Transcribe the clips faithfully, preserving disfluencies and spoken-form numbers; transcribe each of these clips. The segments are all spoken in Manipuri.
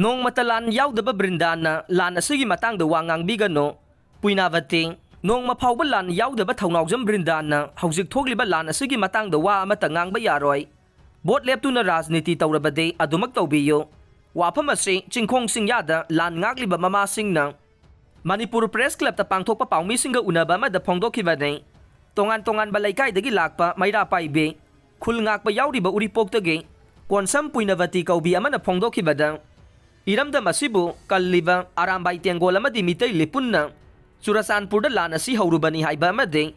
ꯅꯣꯡꯃꯇ ꯂꯥꯟ ꯌꯥꯎꯗꯕ ꯕ꯭ꯔꯤꯟꯗꯥꯅ ꯂꯥꯟ ꯑꯁꯤꯒꯤ ꯃꯇꯥꯡꯗ ꯋꯥ ꯉꯥꯡꯕꯤꯒꯅꯨ꯫ ꯄꯨꯏꯅꯥꯚꯇꯤ, ꯅꯣꯡꯃ ꯐꯥꯎꯕ ꯂꯥꯟ ꯌꯥꯎꯗꯕ ꯊꯧꯅꯥꯎꯖꯝ ꯕ꯭ꯔꯤꯟꯗꯥꯅ ꯍꯧꯖꯤꯛ ꯊꯣꯛꯂꯤꯕ ꯂꯥꯟ ꯑꯁꯤꯒꯤ ꯃꯇꯥꯡꯗ ꯋꯥ ꯑꯃꯠꯇ ꯉꯥꯡꯕ ꯌꯥꯔꯣꯏ꯫ ꯚꯣꯠ ꯂꯦꯞꯇꯨꯅ ꯔꯥꯖꯅꯤꯇꯤ ꯇꯧꯔꯕꯗꯤ ꯑꯗꯨꯃꯛ ꯇꯧꯕꯤꯌꯨ꯫ ꯋꯥꯐꯝ ꯑꯁꯤ ꯆꯤꯡꯈꯣꯡ ꯆꯤꯡꯌꯥꯗ ꯂꯥꯟ ꯉꯥꯛꯂꯤꯕ ꯃꯃꯥꯁꯤꯡꯅ ꯃꯅꯤꯄꯨꯔ ꯄ꯭ꯔꯦꯁ ꯀ꯭ꯂꯕꯇ ꯄꯥꯡꯊꯣꯛꯄ ꯄꯥꯎꯃꯤꯁꯤꯡꯒ ꯎꯅꯕ ꯑꯃꯗ ꯐꯣꯡꯗꯣꯛꯈꯤꯕꯅꯤ꯫ ꯇꯣꯉꯥꯟ ꯇꯣꯉꯥꯟꯕ ꯂꯩꯀꯥꯏꯗꯒꯤ ꯂꯥꯛꯄ ꯃꯩꯔꯥ ꯄꯥꯏꯕꯤ, ꯈꯨꯜ ꯉꯥꯛꯄ ꯌꯥꯎꯔꯤꯕ ꯎꯔꯤꯄꯣꯛꯇꯒꯤ ꯀꯣꯟꯁꯝ ꯄꯨꯏꯅꯚꯇꯤ ꯀꯧꯕꯤ ꯑꯃꯅ ꯐꯣꯡꯗꯣꯛꯈꯤꯕꯗ, ꯏꯔꯝꯗꯝ ꯑꯁꯤꯕꯨ ꯀꯜꯂꯤꯕ ꯑꯔꯥꯝꯕꯥꯏ ꯇꯦꯡꯒꯣꯜ ꯑꯃꯗꯤ ꯃꯤꯇꯩ ꯂꯤꯄꯨꯟꯅ ꯆꯨꯔꯆꯥꯟꯄꯨꯔꯗ ꯂꯥꯟ ꯑꯁꯤ ꯍꯧꯔꯨꯕꯅꯤ ꯍꯥꯏꯕ ꯑꯃꯗꯤ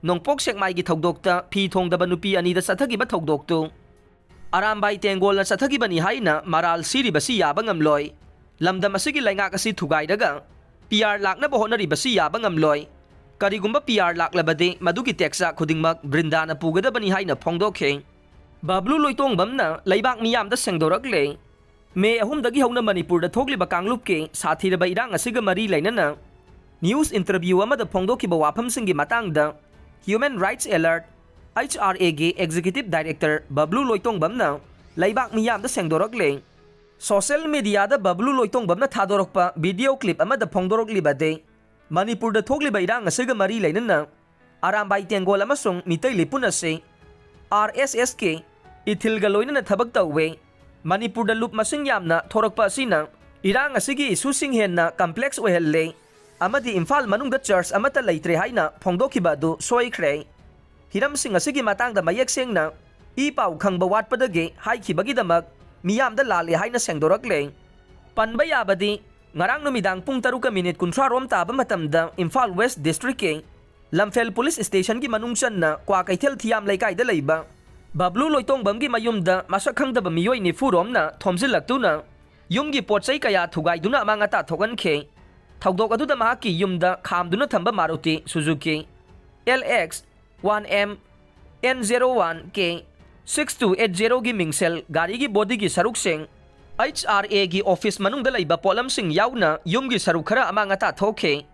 ꯅꯣꯡꯄꯣꯛ ꯁꯦꯛꯃꯥꯏꯒꯤ ꯊꯧꯗꯣꯛꯇ ꯐꯤ ꯊꯣꯡꯗꯕ ꯅꯨꯄꯤ ꯑꯅꯤꯗ ꯆꯠꯊꯈꯤꯕ ꯊꯧꯗꯣꯛꯇꯨ ꯑꯔꯥꯝꯕꯥꯏ ꯇꯦꯡꯒꯣꯜꯅ ꯆꯠꯊꯈꯤꯕꯅꯤ ꯍꯥꯏꯅ ꯃꯔꯥꯜ ꯁꯤꯔꯤꯕꯁꯤ ꯌꯥꯕ ꯉꯝꯂꯣꯏ꯫ ꯂꯝꯗꯝ ꯑꯁꯤꯒꯤ ꯂꯩꯉꯥꯛ ꯑꯁꯤ ꯊꯨꯒꯥꯏꯔꯒ ꯄꯤ ꯑꯥꯔ ꯂꯥꯛꯅꯕ ꯍꯣꯠꯅꯔꯤꯕꯁꯤ ꯌꯥꯕ ꯉꯝꯂꯣꯏ꯫ ꯀꯔꯤꯒꯨꯝꯕ ꯄꯤ ꯑꯥꯔ ꯂꯥꯛꯂꯕꯗꯤ ꯃꯗꯨꯒꯤ ꯇꯦꯛꯆꯥꯛ ꯈꯨꯗꯤꯡꯃꯛ ꯕ꯭ꯔꯤꯟꯗꯥꯅ ꯄꯨꯒꯗꯕꯅꯤ ꯍꯥꯏꯅ ꯐꯣꯡꯗꯣꯛꯈꯤ꯫ ꯕꯕ꯭ꯂꯨ ꯂꯣꯏꯇꯣꯡꯕꯝꯅ ꯂꯩꯕꯥꯛ ꯃꯤꯌꯥꯝꯗ ꯁꯦꯡꯗꯣꯔꯛꯂꯦ꯫ ꯃꯦ ꯑꯍꯨꯝꯗꯒꯤ ꯍꯧꯅ ꯃꯅꯤꯄꯨꯔꯗ ꯊꯣꯛꯂꯤꯕ ꯀꯥꯡꯂꯨꯞꯀꯤ ꯁꯥꯊꯤꯔꯕ ꯏꯔꯥꯡ ꯑꯁꯤꯒ ꯃꯔꯤ ꯂꯩꯅꯅ ꯅ꯭ꯌꯨꯁ ꯏꯟꯇꯔꯚ꯭ꯌꯨ ꯑꯃꯗ ꯐꯣꯡꯗꯣꯛꯈꯤꯕ ꯋꯥꯐꯝꯁꯤꯡꯒꯤ ꯃꯇꯥꯡꯗ Human Rights Alert, H R A ꯒꯤ ꯑꯦꯛꯖꯤꯀ꯭ꯌꯨꯇꯤꯚ ꯗꯥꯏꯔꯦꯛꯇꯔ ꯕꯕ꯭ꯂꯨ ꯂꯣꯏꯇꯣꯡꯕꯝꯅ ꯂꯩꯕꯥꯛ ꯃꯤꯌꯥꯝꯗ ꯁꯦꯡꯗꯣꯔꯛꯂꯦ꯫ ꯁꯣꯁꯤꯌꯦꯜ ꯃꯤꯗꯤꯌꯥꯗ ꯕꯕ꯭ꯂꯨ ꯂꯣꯏꯇꯣꯡꯕꯝꯅ ꯊꯥꯗꯣꯔꯛꯄ ꯚꯤꯗꯤꯑꯣ ꯀ꯭ꯂꯤꯞ ꯑꯃꯗ ꯐꯣꯡꯗꯣꯔꯛꯂꯤꯕꯗꯤ ꯃꯅꯤꯄꯨꯔꯗ ꯊꯣꯛꯂꯤꯕ ꯏꯔꯥꯡ ꯑꯁꯤꯒ ꯃꯔꯤ ꯂꯩꯅꯅ ꯑꯔꯥꯝꯕꯥꯏ ꯇꯦꯡꯒꯣꯜ ꯑꯃꯁꯨꯡ ꯃꯤꯇꯩ ꯂꯤꯄꯨꯟ ꯑꯁꯤ ꯑꯥꯔ ꯑꯦꯁ ꯑꯦꯁꯀꯤ ꯏꯊꯤꯜꯒ ꯂꯣꯏꯅꯅ ꯊꯕꯛ ꯇꯧꯋꯦ꯫ ꯃꯅꯤꯄꯨꯔꯗ ꯂꯨꯞ ꯃꯁꯤꯡ ꯌꯥꯝꯅ ꯊꯣꯔꯛꯄ ꯑꯁꯤꯅ ꯏꯔꯥꯡ ꯑꯁꯤꯒꯤ ꯏꯁꯨꯁꯤꯡ ꯍꯦꯟꯅ ꯀꯝꯄ꯭ꯂꯦꯛꯁ ꯑꯣꯏꯍꯜꯂꯦ ꯑꯃꯗꯤ ꯏꯝꯐꯥꯜ ꯃꯅꯨꯡꯗ ꯆꯔꯆ ꯑꯃꯠꯇ ꯂꯩꯇ꯭ꯔꯦ ꯍꯥꯏꯅ ꯐꯣꯡꯗꯣꯛꯈꯤꯕ ꯑꯗꯨ ꯁꯣꯏꯈ꯭ꯔꯦ꯫ ꯍꯤꯔꯝꯁꯤꯡ ꯑꯁꯤꯒꯤ ꯃꯇꯥꯡꯗ ꯃꯌꯦꯛ ꯁꯦꯡꯅ ꯏ ꯄꯥꯎ ꯈꯪꯕ ꯋꯥꯠꯄꯗꯒꯤ ꯍꯥꯏꯈꯤꯕꯒꯤꯗꯃꯛ ꯃꯤꯌꯥꯝꯗ ꯂꯥꯜꯂꯦ ꯍꯥꯏꯅ ꯁꯦꯡꯗꯣꯔꯛꯂꯦ꯫ ꯄꯟꯕ ꯌꯥꯕꯗꯤ, ꯉꯔꯥꯡ ꯅꯨꯃꯤꯗꯥꯡ ꯄꯨꯡ ꯇꯔꯨꯛꯀ ꯃꯤꯅꯤꯠ ꯀꯨꯟꯊ꯭ꯔꯥ ꯔꯣꯝ ꯇꯥꯕ ꯃꯇꯝꯗ ꯏꯝꯐꯥꯜ ꯋꯦꯁ ꯗꯤꯁꯇ꯭ꯔꯤꯛꯀꯤ ꯂꯝꯐꯦꯜ ꯄꯨꯂꯤꯁ ꯁ꯭ꯇꯦꯁꯟꯒꯤ ꯃꯅꯨꯡ ꯆꯟꯅ ꯀ꯭ꯋꯥꯀꯩꯊꯦꯜ ꯊꯤꯌꯥꯝ ꯂꯩꯀꯥꯏꯗ ꯂꯩꯕ ꯕꯕ꯭ꯂꯨ ꯂꯣꯏꯇꯣꯡꯕꯝꯒꯤ ꯃꯌꯨꯝꯗ ꯃꯁꯛ ꯈꯪꯗꯕ ꯃꯤꯑꯣꯏ ꯅꯤꯐꯨ ꯔꯣꯝꯅ ꯊꯣꯝꯖꯤꯜꯂꯛꯇꯨꯅ ꯌꯨꯝꯒꯤ ꯄꯣꯠ ꯆꯩ ꯀꯌꯥ ꯊꯨꯒꯥꯏꯗꯨꯅ ꯑꯃꯥꯡ ꯑꯇꯥ ꯊꯣꯛꯍꯟꯈꯤ꯫ ꯊꯧꯗꯣꯛ ꯑꯗꯨꯗ ꯃꯍꯥꯛꯀꯤ ꯌꯨꯝꯗ ꯈꯥꯝꯗꯨꯅ ꯊꯝꯕ ꯃꯥꯔꯨꯇꯤ ꯁꯨꯖꯨꯀꯤ L X one M N zero one K six two eight ꯖꯦꯔꯣꯒꯤ ꯃꯤꯡꯁꯦꯜ ꯒꯥꯔꯤꯒꯤ ꯕꯣꯗꯤꯒꯤ ꯁꯔꯨꯛꯁꯤꯡ, ꯑꯩꯆ ꯑꯥꯔ ꯑꯦꯒꯤ ꯑꯣꯐꯤꯁ ꯃꯅꯨꯡꯗ ꯂꯩꯕ ꯄꯣꯠꯂꯝꯁꯤꯡ ꯌꯥꯎꯅ ꯌꯨꯝꯒꯤ ꯁꯔꯨꯛ ꯈꯔ ꯑꯃꯥꯡ ꯑꯇꯥ ꯊꯣꯛꯈꯤ꯫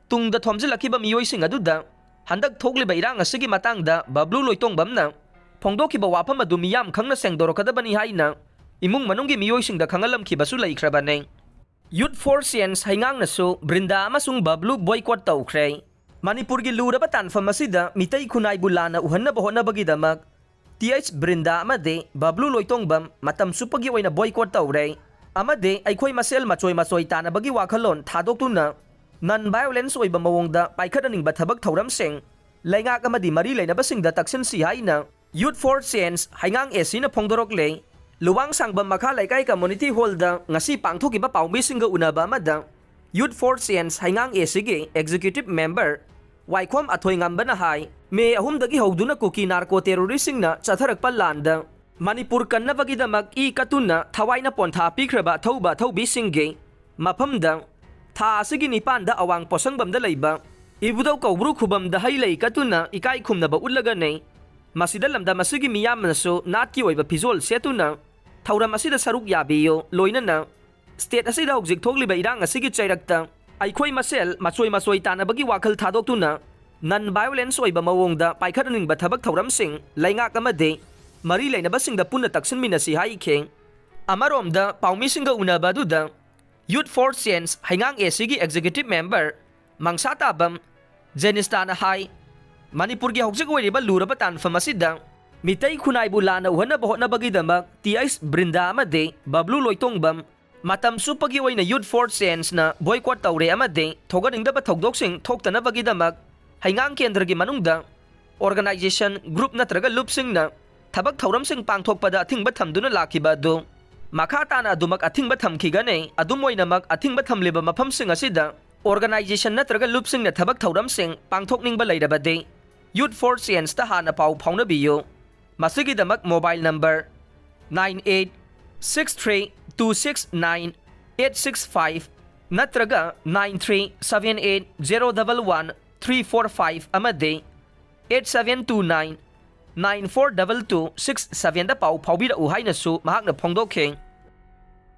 ꯇꯨꯡꯗ ꯊꯣꯝꯖꯤꯜꯂꯛꯈꯤꯕ ꯃꯤꯑꯣꯏꯁꯤꯡ ꯑꯗꯨꯗ ꯍꯟꯗꯛ ꯊꯣꯛꯂꯤꯕ ꯏꯔꯥꯡ ꯑꯁꯤꯒꯤ ꯃꯇꯥꯡꯗ ꯕꯕ꯭ꯂꯨ ꯂꯣꯏꯇꯣꯡꯕꯝꯅ ꯐꯣꯡꯗꯣꯛꯈꯤꯕ ꯋꯥꯐꯝ ꯑꯗꯨ ꯃꯤꯌꯥꯝ ꯈꯪꯅ ꯁꯦꯡꯗꯣꯔꯛꯀꯗꯕꯅꯤ ꯍꯥꯏꯅ ꯏꯃꯨꯡ ꯃꯅꯨꯡꯒꯤ ꯃꯤꯑꯣꯏꯁꯤꯡꯗ ꯈꯪꯍꯜꯂꯝꯈꯤꯕꯁꯨ ꯂꯩꯈ꯭ꯔꯕꯅꯤ꯫ Youth for Change ꯍꯩꯉꯥꯡꯅꯁꯨ ꯕ꯭ꯔꯤꯟꯗꯥ ꯑꯃꯁꯨꯡ ꯕꯕ꯭ꯂꯨ boycott ꯇꯧꯈ꯭ꯔꯦ꯫ ꯃꯅꯤꯄꯨꯔꯒꯤ ꯂꯨꯔꯕ ꯇꯥꯟꯐꯝ ꯑꯁꯤꯗ ꯃꯤꯇꯩ ꯈꯨꯟꯅꯥꯏꯕꯨ ꯂꯥꯟꯅ ꯎꯍꯟꯅꯕ ꯍꯣꯠꯅꯕꯒꯤꯗꯃꯛ ꯇꯤ ꯑꯩꯆ ꯕ꯭ꯔꯤꯟꯗꯥ ꯑꯃꯗꯤ ꯕꯕ꯭ꯂꯨ ꯂꯣꯏꯇꯣꯡꯕꯝ ꯃꯇꯝ ꯆꯨꯞꯄꯒꯤ ꯑꯣꯏꯅ boycott ꯇꯧꯔꯦ ꯑꯃꯗꯤ ꯑꯩꯈꯣꯏ ꯃꯁꯦꯜ ꯃꯆꯣꯏ ꯃꯆꯣꯏ ꯇꯥꯟꯅꯕꯒꯤ ꯋꯥꯈꯜꯂꯣꯟ ꯊꯥꯗꯣꯛꯇꯨꯅ non violence ꯑꯣꯏꯕ ꯃꯑꯣꯡꯗ ꯄꯥꯏꯈꯠꯍꯟꯅꯤꯡꯕ ꯊꯕꯛ ꯊꯧꯔꯝꯁꯤꯡ ꯂꯩꯉꯥꯛ ꯑꯃꯗꯤ ꯃꯔꯤ ꯂꯩꯅꯕꯁꯤꯡꯗ ꯇꯛꯁꯤꯟꯁꯤ ꯍꯥꯏꯅ Youth for Change ꯍꯩꯉꯥꯡ ꯑꯦ ꯁꯤꯅ ꯐꯣꯡꯗꯣꯔꯛꯂꯦ꯫ ꯂꯨꯋꯥꯡꯁꯥꯡꯕꯝ ꯃꯈꯥ ꯂꯩꯀꯥꯏ community hall ꯗ ꯉꯁꯤ ꯄꯥꯡꯊꯣꯛꯈꯤꯕ ꯄꯥꯎꯃꯤꯁꯤꯡꯒ ꯎꯅꯕ ꯑꯃꯗ Youth for Change ꯍꯩꯉꯥꯡ ꯑꯦ ꯁꯤꯒꯤ executive member ꯋꯥꯏꯈꯣꯝ ꯑꯊꯣꯏꯉꯝꯕꯅ ꯍꯥꯏ, ꯃꯦ ꯑꯍꯨꯝꯗꯒꯤ ꯍꯧꯗꯨꯅ ꯀꯨꯀꯤ narco terrorist ꯁꯤꯡꯅ ꯆꯠꯊꯔꯛꯄ ꯂꯥꯟꯗ ꯃꯅꯤꯄꯨꯔ ꯀꯟꯅꯕꯒꯤꯗꯃꯛ ꯏ ꯀꯠꯇꯨꯅ ꯊꯋꯥꯏꯅ ꯄꯣꯟꯊꯥ ꯄꯤꯈ꯭ꯔꯕ ꯑꯊꯧꯕ ꯑꯊꯧꯕꯤꯁꯤꯡꯒꯤ ꯃꯐꯝꯗ ꯊꯥ ꯑꯁꯤꯒꯤ ꯅꯤꯄꯥꯟꯗ ꯑꯋꯥꯡ ꯄꯣꯠꯁꯪꯕꯝꯗ ꯂꯩꯕ ꯏꯕꯨꯙꯧ ꯀꯧꯕ꯭ꯔꯨ ꯈꯨꯕꯝꯗ ꯍꯩ ꯂꯩ ꯀꯠꯇꯨꯅ ꯏꯀꯥꯏ ꯈꯨꯝꯅꯕ ꯎꯠꯂꯒꯅꯤ꯫ ꯃꯁꯤꯗ ꯂꯝꯗꯝ ꯑꯁꯤꯒꯤ ꯃꯤꯌꯥꯝꯅꯁꯨ ꯅꯥꯠꯀꯤ ꯑꯣꯏꯕ ꯐꯤꯖꯣꯜ ꯁꯦꯠꯇꯨꯅ ꯊꯧꯔꯝ ꯑꯁꯤꯗ ꯁꯔꯨꯛ ꯌꯥꯕꯤꯌꯨ꯫ ꯂꯣꯏꯅꯅ state ꯑꯁꯤꯗ ꯍꯧꯖꯤꯛ ꯊꯣꯛꯂꯤꯕ ꯏꯔꯥꯡ ꯑꯁꯤꯒꯤ ꯆꯩꯔꯛꯇ ꯑꯩꯈꯣꯏ ꯃꯁꯦꯜ ꯃꯆꯣꯏ ꯃꯆꯣꯏ ꯇꯥꯟꯅꯕꯒꯤ ꯋꯥꯈꯜ ꯊꯥꯗꯣꯛꯇꯨꯅ non violence ꯑꯣꯏꯕ ꯃꯑꯣꯡꯗ ꯄꯥꯏꯈꯠꯍꯟꯅꯤꯡꯕ ꯊꯕꯛ ꯊꯧꯔꯝꯁꯤꯡ ꯂꯩꯉꯥꯛ ꯑꯃꯗꯤ ꯃꯔꯤ ꯂꯩꯅꯕꯁꯤꯡꯗ ꯄꯨꯟꯅ ꯇꯛꯁꯤꯟꯃꯤꯟꯅꯁꯤ ꯍꯥꯏꯈꯤ꯫ ꯑꯃꯔꯣꯝꯗ ꯄꯥꯎꯃꯤꯁꯤꯡꯒ ꯎꯅꯕ ꯑꯗꯨꯗ Youth for Change ꯍꯩꯉꯥꯡ ꯑꯦ ꯁꯤꯒꯤ executive member ꯃꯪꯁꯥ ꯇꯥꯕꯝ ꯖꯦꯅꯤꯁꯇꯥꯅ ꯍꯥꯏ, ꯃꯅꯤꯄꯨꯔꯒꯤ ꯍꯧꯖꯤꯛ ꯑꯣꯏꯔꯤꯕ ꯂꯨꯔꯕ ꯇꯥꯟꯐꯝ ꯑꯁꯤꯗ ꯃꯤꯇꯩ ꯈꯨꯟꯅꯥꯏꯕꯨ ꯂꯥꯟꯅ ꯎꯍꯟꯅꯕ ꯍꯣꯠꯅꯕꯒꯤꯗꯃꯛ ꯇꯤ ꯑꯩꯆ ꯕ꯭ꯔꯤꯟꯗꯥ ꯑꯃꯗꯤ ꯕꯕ꯭ꯂꯨ ꯂꯣꯏꯇꯣꯡꯕꯝ ꯃꯇꯝ ꯆꯨꯞꯄꯒꯤ ꯑꯣꯏꯅ Youth for Change ꯅ boycott ꯇꯧꯔꯦ ꯑꯃꯗꯤ ꯊꯣꯛꯍꯟꯅꯤꯡꯗꯕ ꯊꯧꯗꯣꯛꯁꯤꯡ ꯊꯣꯛꯇꯅꯕꯒꯤꯗꯃꯛ ꯍꯩꯉꯥꯡ ꯀꯦꯟꯗ꯭ꯔꯒꯤ ꯃꯅꯨꯡꯗ organization, group ꯅꯠꯇ꯭ꯔꯒ ꯂꯨꯞꯁꯤꯡꯅ ꯊꯕꯛ ꯊꯧꯔꯝꯁꯤꯡ ꯄꯥꯡꯊꯣꯛꯄꯗ ꯑꯊꯤꯡꯕ ꯊꯝꯗꯨꯅ ꯂꯥꯛꯈꯤꯕ ꯑꯗꯨ ꯃꯈꯥ ꯇꯥꯅ ꯑꯗꯨꯃꯛ ꯑꯊꯤꯡꯕ ꯊꯝꯈꯤꯒꯅꯤ꯫ ꯑꯗꯨꯝ ꯑꯣꯏꯅꯃꯛ, ꯑꯊꯤꯡꯕ ꯊꯝꯂꯤꯕ ꯃꯐꯝꯁꯤꯡ ꯑꯁꯤꯗ organization ꯅꯠꯇ꯭ꯔꯒ ꯂꯨꯞꯁꯤꯡꯅ ꯊꯕꯛ ꯊꯧꯔꯝꯁꯤꯡ ꯄꯥꯡꯊꯣꯛꯅꯤꯡꯕ ꯂꯩꯔꯕꯗꯤ Youth for Change ꯇ ꯍꯥꯟꯅ ꯄꯥꯎ ꯐꯥꯎꯅꯕꯤꯌꯨ꯫ ꯃꯁꯤꯒꯤꯗꯃꯛ mobile number nine eight six three two six nine eight six five ꯅꯠꯇ꯭ꯔꯒ nine three seven eight zero double one three four five ꯑꯃꯗꯤ eight seven two nine nine four double two six seven ꯗ ꯄꯥꯎ ꯐꯥꯎꯕꯤꯔꯛꯎ ꯍꯥꯏꯅꯁꯨ ꯃꯍꯥꯛꯅ ꯐꯣꯡꯗꯣꯛꯈꯤ꯫